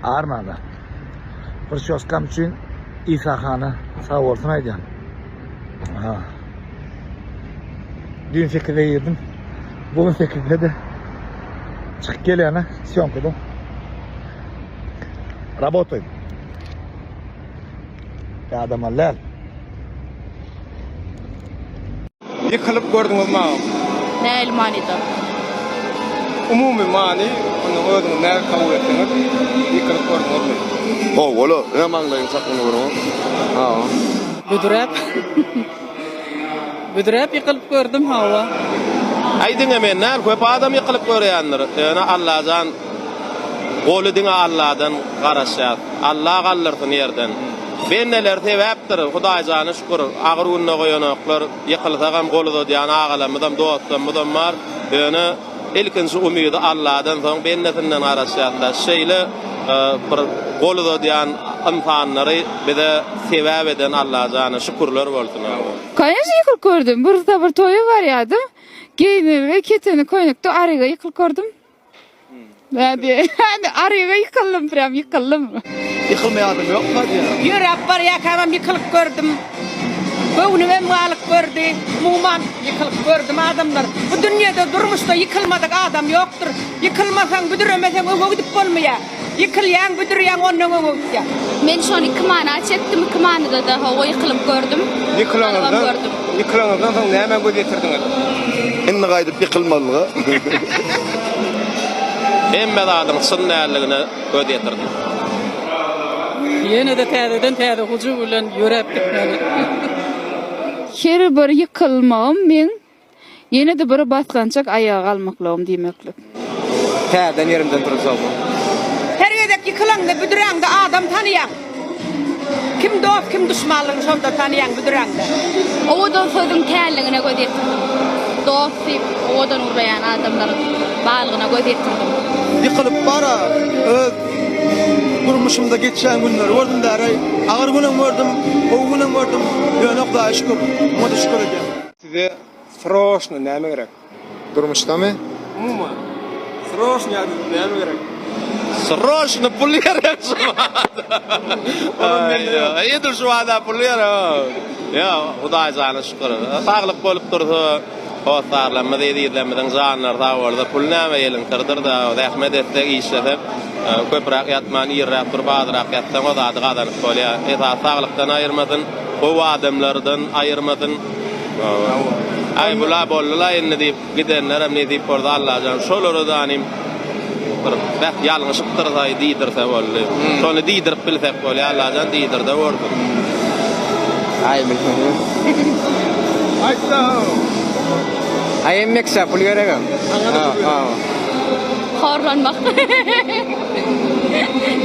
Armanda. Prçoskam üçin Isa hana sag bolsun aýdýan. Aha. Düýn 8-de girdim. Bugün 8-de de çykyp gelýän syýomkada. Работаю. Ýadamaly däl. Ýykylyp gördüňizmi agam? Nähili manyda? Umumy many, onda özüňiz nähili kabul etdiňiz? Ýykylyp gördüňizmi? Howala, ine maňlaýyň çakyny görüň. Hawa. Büdräp. Büdräp ýykylyp gördüm, hawa. Aý diňe men däl köp adam ýykylyp görýändir. Ýöne Allajan goly diňe Alladan garaşýas. Alla galdyrsyn ýerden. Bendeler sebäpdir Hudaýjana şükür agyr günde goýanoklar ýykylsagam gol uzadýan agalarymyzam dostlarymyzam bar ýöne ilkinji umydy Alladan soň bendesinden garaşýasda şeýle bir gol uzadýan ynsanlary bize sebäp eden Allajana şükürler bolsun. Kanyş ýykylyp gördüm. Bir bir toýa barýadym. Geýnilgi keteni köýnekde aryga ýykylyp gördüm. Nädi? Aryga ýykyldym, prýam ýykyldym. Ýykylmaýan adam ýok diýýär. Ýöräp barýarkamam ýykylyp gördüm. Göwnümem galyp gördi. Umuman, ýykylyp gördüm adamlar. Bu dünýede, durmuşda ýykylmadyk adam ýokdur. Ýykylmasaň, büdremeseň öňe gidip bolmaýar. Ýykylýaň, büdürýäň, ondan öňe gitýäň. Men şony iki mana çekdim, iki manyda-da hawa ýykylyp gördüm. Ýykylaňyzdan, ýykylaňyzdan soň nämä göz ýetirdiňiz? Indi gaýdyp ýykylmazlyga. Hemme zadyň çyn däldigine göz ýetirdim. Ýene-de täzeden täze hyjuw bilen ýöräp gitmeli. Her bir ýykylmagym meň Ýene-de bir basgançak aýaga galmaklygym diýmeklik. Täzeden ýerimden turjagmy? Her gezek ýykylaňda, büdüräňde adam tanaýaň. Kim dost, kim duşmanlygyny şonda tanaýaň büdüräňde. Owadan sözüň känligine göz ýetirdim. Dost diýip owadan gürleýän adamlaryň barlygyna göz ýetirdim. Ýykylyp bara öz durmuşymda geçýän günleri gördüm däreý. Agyr günem gördüm, gowy günem gördüm. Ýöne Hudaýa şükür, muňa-da şükür edýän. Size sroçno näme gerek? Durmuşdamy? Umuman. Sroçno ýa-da näme gerek? Sroçno pul gerek şu bada. Edil şu bada pul gerek. Ýa Hudaýjana şükür. Saglyk bolup dursa, hossarlarymyz, ezizlerimiziň janlary sag bolsa, pul näme eliň syrdyr-da, zähmet etsek, işlesek, köpräk ýatman, irräk turup, azrak ýatsaň o zady gazanyp bolýar. Esasy saglykdan aýyrmasyn. Gowy adamlardan aýyrmasyn. Aý bula boldyla indi diýip gidenlerem nesip bolsa Allajan şolara danym bir beh ýalňyşypdyrsaý diýdirse boldy. Şony diýdirip bilsek bolýa Allajan diýdirde görsün. Aý bilmedim. Aýtda. Aý emmekçä pul geregem. Horlanmak.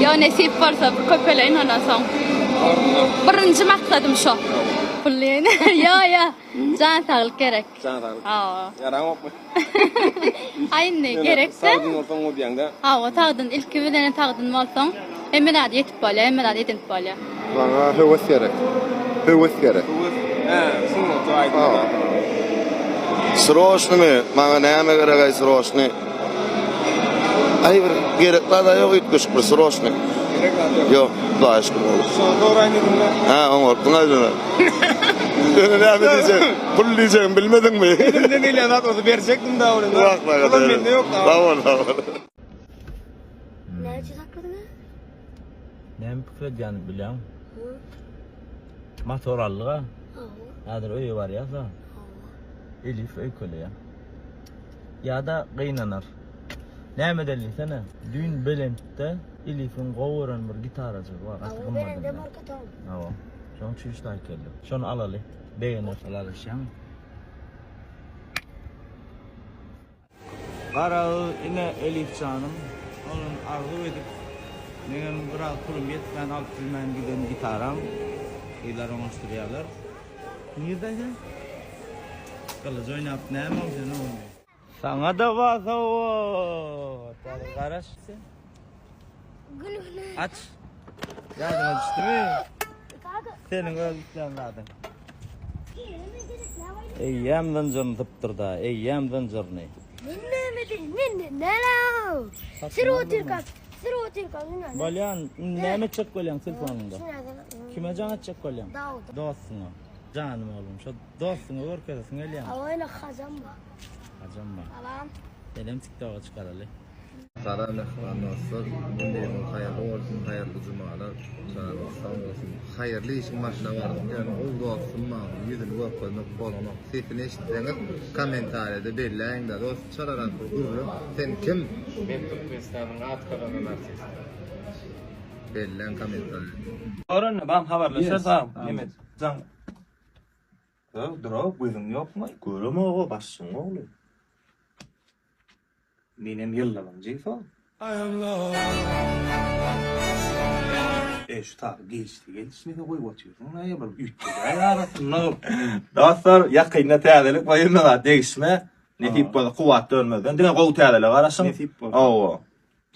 Ýo nesip bolsa bir köpeleýin ondan soň. Birinji maksadym şo. Pul diýen. Ýo ýo. Jan saglyk gerek. Jan saglyk. Hawa. Ýaraňokmy? Aý indi gerekde. Sagdyn bolsaň gowy diýýäňdä. Hawa sagdyn ilki bilen sagdyn bolsaň hemme zady ýetip bolýar, hemme zady edinip bolýar. Maňa höwes gerek. Höwes gerek. Höwes. Hä, sungata aýdymda. Sroçnymy? Maňa näme geregaý sroçny? Aý bir gerek zada ýok üýtgeşik bir sroçny. Gerek zat ýok. Ýok, Hudaýa şükür bol. Şony dogry aýdyňda. Hä, oňartdyň aýdyňa. Ýöne näme diýjek? Pul diýjegimi bilmediňmi? Elimden gelýän zat bolsa berjekdim da ony. Pulam mende ýok. Sag bol, sag bol. Näme üçin sakladyň? Näme pikir edýänimi bilýäňmi? Motor aldyk-a. Häzir öýe barýas-a. Elif öýkeleýär. Ýa-da gynanar. Näme edeli diýsene, düýn Belentde Elifiň gowy gören bir gitarajygy bar, gaty gymmat. Hawa. Şonuň üçin şu taýy geldik. Şony alaly. Begener. Ylalaşýaňmy? Garagy ine Elifjanyň ondan arzuw edip meňem biraz pulum ýetmän alyp bilmän giden gitaram gyzlar oňaşdyrýarlar. Nirde sen? Gylyç oýnap näme ol sen ogly? Saňa-da bar sowgat. Garaş sen. Aç. Ýadyňa düşdümi? Seniň öz islän zadyň. Eýýäm zynjyryny sypdyrda, eýýäm zynjyryny. Men näme deýin? Men näme? Sür otur kak. Sür otur. otyrkam ýöne. Bolýan, indi näme etjek bolýaň telefonyňda? Kime jaň etjek bolýaň? Dawuda. Dostuňa. Janym oglum, şo dostuňa görkezesiň gelýämi? Hawa, ýöne hajam bar. Hajam bar. Salam. Senem TikToka çykaraly. Salam mähriban dostlar, gündiziňiz haýyrly bolsun, haýyrly jumalar, janyňyz sag bolsun. Haýyrly işiň başyna bardyk, ýöne gowy dostum bar, ýüzüni görkezmek bolanok, sesini eşitseňiz kommentariýada belläýiňdä dost, çalarak bir gürrüň, sen kim? Men Türkmenistanyň at gazanan artisti. Belläň kommentariýada. Görende bam habarlaşarys agam. Neme jaň. Dur, gözüň ýokmy? Göremog-a başyň ogly. Menem ýyldyzyň jigsi ol. E şu taýy gelişdi gelişmese goýup otyrsyň naýa bir üýtgedäý arasynda. Dostlar ýakynda täzelik we hemme zat degişme. Nesip bolsa kuwwat dönmezden diňe gowy täzelige garaşyň. Nesip bolsa. Hawa.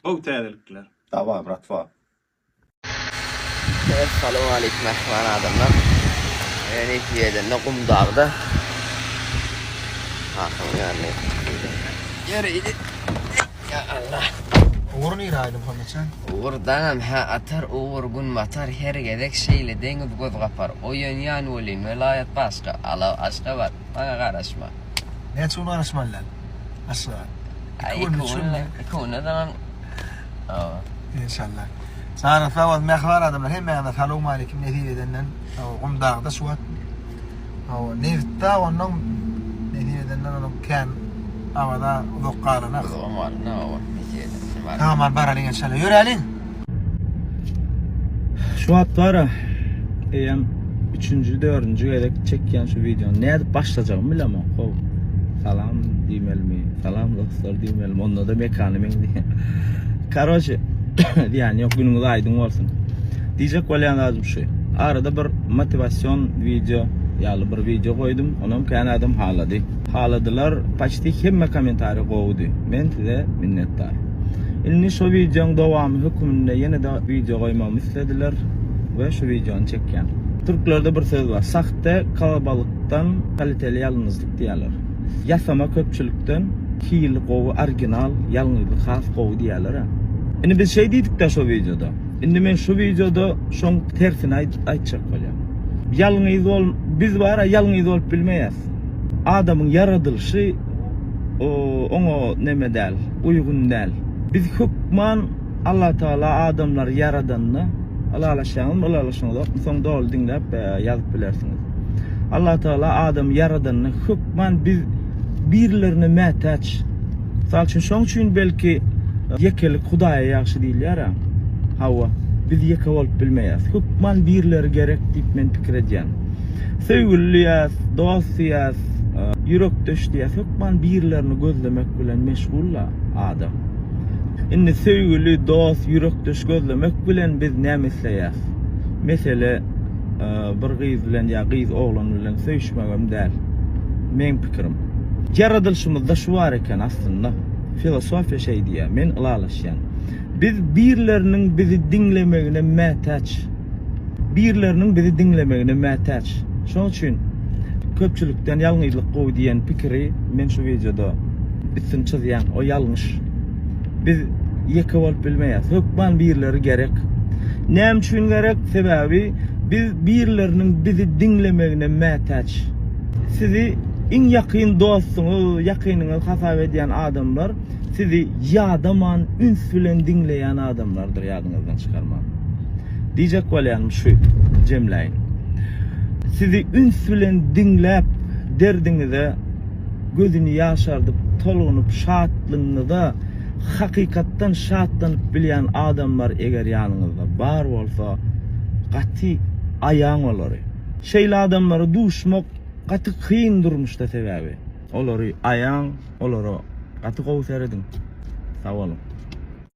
Gowy täzelikler. Daway bratwa. Essalawmaleýkim mähriban adamlar. Nesip edende Gumdagda kakamyň ýanyna ýöreýli. Ýa Allah. Ugur nirä aýdy Muhammetjan? Ugur daňam hä atar, ugur gün batar, her gezek şeýle deňiz göz gapar. Oýanýan welin welaýat başga, alaw Aşgabat, maňa garaşma. Näçe gün garaşmaly däl? Aşgabat. Iki gün, üç gün. Iki günden soňam Inşallah. Janyňyz sag bolsun mähriban adamlar hemmäňize salowmaleýkim nesip edenden Gumdagda şu wagt hawa nebitde ondan nesip edenden onuň kän Awaza uzak galanak. Uzagam galana hawa nesip edenden. Tamam baralyň inşallah ýöräliň. Şu wagt bara eýýäm üçünji, dördünji gezek çekýän şu wideony. Nädip başlajagymy bilemok. How. Salam diýmelimi? Salam dostlar diýmelimi? Onda-da mekany meňzeýär. Karoçe, zyýany ýok, günüňiz aýdyň bolsun. Diýjek bolýan zadym şu. Arada bir motiwasion wideo ýaly bir wideo goýdum. Onam kän adam halady. Haladylar, paçti hemme kommentariý gowudy. Men size minnetdar. Indi şu wideoň dowamy höküminde ýene-de wideo goýmagymy islediler we şu wideony çekýän. Türklerde bir söz bar, sahte kalabalykdan kaliteli ýalňyzlyk diýýärler. Ýasama köpçülikden hili gowy original ýalňyzlyk has gowy diýýärler-ä. Indi biz şeý diýdik-dä şo wideoda. Indi men şu wideoda şoň tersini aýtjak bolýan. Ýalňyz bol, biz bar-a ýalňyz bolup bilmeýäs. Adamyň ýaradylyşy oňa neme däl, uýgun däl. Biz hökman Allatagala adamlary ýaradanda, ylalaşýaňyzmy, ylalaşaňyzokmy, soň doly diňläp ýazyp bilersiňiz. Allatagala adamy ýaradanda hökman biz birilerine mätäç. Mysal üçin, şoň üçin belki ýekelik Hudaýa ýagşy diýilýär-ä. Hawa, biz ýeke bolup bilmeýäris. Hökman birileri gerek diýip men pikir edýän. Söýgüli diýýäs, dost diýýäs, ýürekdeş diýýäs, hökman birilerini gözlemek bilen meşgul-da adam. Indi söýgüli, dost, ýürekdeş gözlemek bilen biz näme isleýäs? Mesele bir gyz bilen ýa gyz oglan bilen söýüşmegem däl. Meň pikirim. Ýaradylyşymyzda şu bar eken aslynda. Filosofiýa şeý diýýär. Men ylalaşýan. Biz birleriniň bizi diňlemegine mätäç. Birleriniň bizi diňlemegine mätäç. Şonuň üçin köpçülikden ýalňyzlyk gowy diýen pikiri men şu wideoda üstüni çyzýan. O ýalňyş. Biz ýeke bolup bilmeýäs. Hökman birleri gerek. Näme üçin gerek? Sebäbi biz birleriniň bizi diňlemegine mätäç. Sizi iň ýakyn dostuňyz, ýakynyňyz hasap edýän adamlar sizi ýadaman üns bilen diňleýän adamlardyr ýadyňyzdan çykarmaň. Diýjek bolýanym şu, jemläýin. Sizi üns bilen diňläp, derdiňize gözüni ýaşardyp, tolgunyp, şatlygyňyza hakykatdan şatlanyp bilýän adamlar eger ýanyňyzda bar bolsa, gaty aýaň olary. Şeýle adamlara duşmak gaty kyn durmuşda sebäbi. Olary aýaň, olara gaty gowy serediň. Sag boluň.